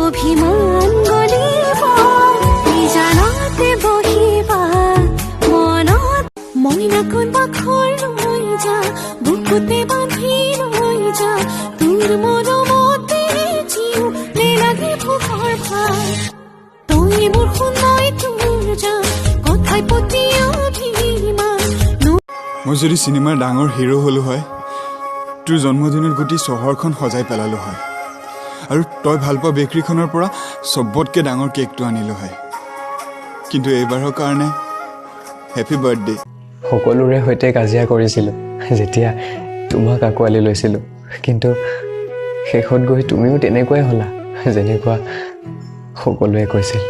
অভিমান গলিব। জানাতে বহিবা মনত মইনাকোন বাখৰ ৰৈ যা, বুকুতে বান্ধি ৰৈ যা। তোৰ মৰমতে জীও নেলাগে ভোকৰ ভাত। তই মোৰ সোণ, মই তোৰ জান, কথাই প্ৰতি অভিমান। মই যদি চিনেমাৰ ডাঙৰ হিৰ' হ'লো হয়, তোৰ জন্মদিনত গোটেই চহৰখন সজাই পেলালো হয় আৰু তই ভালপোৱা বেকাৰীখনৰ পৰা চবতকৈ ডাঙৰ কেকটো আনিলো হয়। কিন্তু এইবাৰৰ কাৰণে হেপী বাৰ্থডে। সকলোৰে সৈতে কাজিয়া কৰিছিলোঁ যেতিয়া তোমাক আঁকোৱালি লৈছিলোঁ, কিন্তু শেষত গৈ তুমিও তেনেকুৱাই হ'লা যেনেকুৱা সকলোৱে কৈছিল।